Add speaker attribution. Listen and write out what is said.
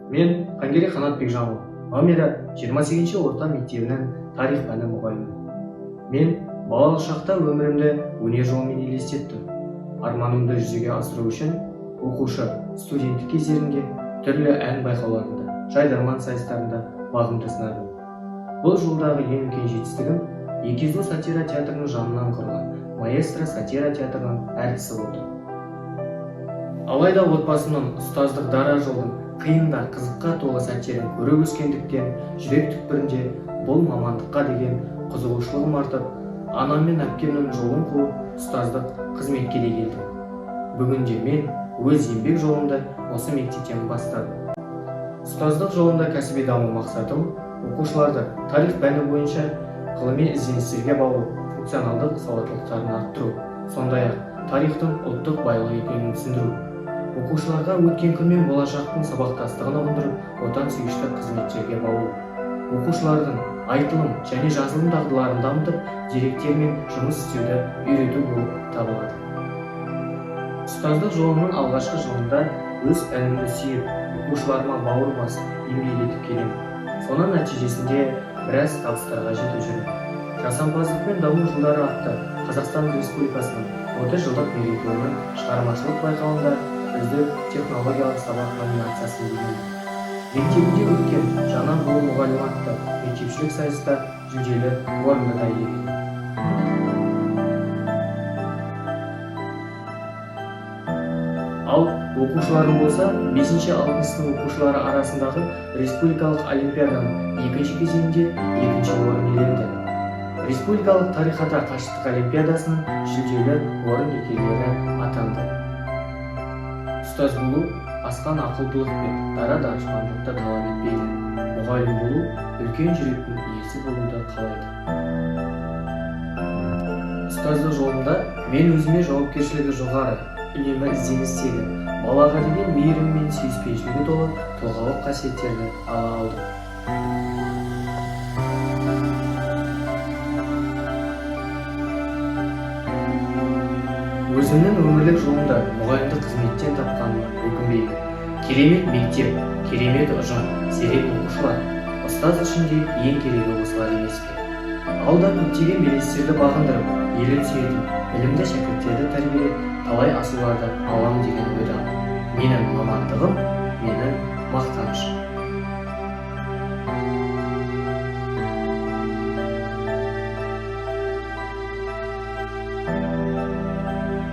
Speaker 1: Мен Қангерей Қанат Бекжанұлы, номері 28-ші орта мектебінің тарих пәні мұғалімі. Мен балалық шақта өмірімді өнер жолымен елестеттім. Арманымды жүзеге асыру үшін оқушы, студенттік кездерімде түрлі ән байқауларында, жайдарман сайыстарында бағымды сынадым. Бұл жолдағы ең үлкен жетістігім Екізу сатира театрының жанынан құрылған Маэстро сатира театрының әртісі болды. Алайда отбасымның ұстаздық дара жолдың қиын да қызыққа толы сәттерін көріп өскендіктен жүрек түкпірінде бұл мамандыққа деген қызығушылығым артып, анам мен әпкемнің жолын қуып, ұстаздық қызметке де келдім. Бүгінде мен өз еңбек жолымды осы мектептен бастадым. Ұстаздық жолымда кәсіби даму мақсатым оқушыларды тарих пәні бойынша ғылыми ізденістерге баулу, функционалдық сауаттылықтарын арттыру, сондай-ақ тарихтың ұлттық байлық екенін түсіндіру. Оқушыларға өткен күн мен болашақтың сабақтастығын ұғындырып, отансүйгіштік қызметтерге баулу. Оқушылардың айтылым және жазылым дағдыларын дамытып, деректермен жұмыс істеуді үйрету болып табылады. Ұстаздық жолымның алғашқы жылында өз пәнімді сүйіп, оқушыларыма бауыр басып, еңбек етіп келемін. Соның нәтижесінде біраз табыстарға жетіп жүрмін. Жасампаздық пен даму жылдары атты Қазақстан Республикасының 30 жылдық мерейтойының шығармашылық байқауында үздік технологиялық сабақ номинациясын иелендім. Мектебінде өткен Жаңа буын мұғалімі атты мектепішілік сайыста жүлделі орынды да иелендім. Ал оқушыларым болса, 5-6 сынып оқушылары арасындағы республикалық олимпиаданың екінші кезеңінде екінші орын иеленді. Республикалық тарих-ата қашықтық олимпиадасының жүлделі орын иегерлері атанды. Ұстаз болу асқан ақылдылық пен дара данышпандылықты талап етпейді. Мұғалім болу үлкен жүректің иесі болуды қалайды. Ұстаздық жолымда мен өзіме жауапкершілігі жоғары, үнемі ізденістегі, балаға деген мейірім мен сүйіспеншілігі толы тұлғалық қасиеттерді ала алдым. Өзімнің өмірлік жолымда мұғалімдік қызметтен тапқаныма өкінбеймін. Керемет мектеп, керемет ұжым, зерек оқушылар. Ұстаз үшін де ең керегі осылар емес пе? Алда көптеген белестерді бағындырып, елін сүйетін, білімді шәкірттерді тәрбиелеп, талай асуларды алам деген ойдамын. Менің мамандығым, менің мақтанышым.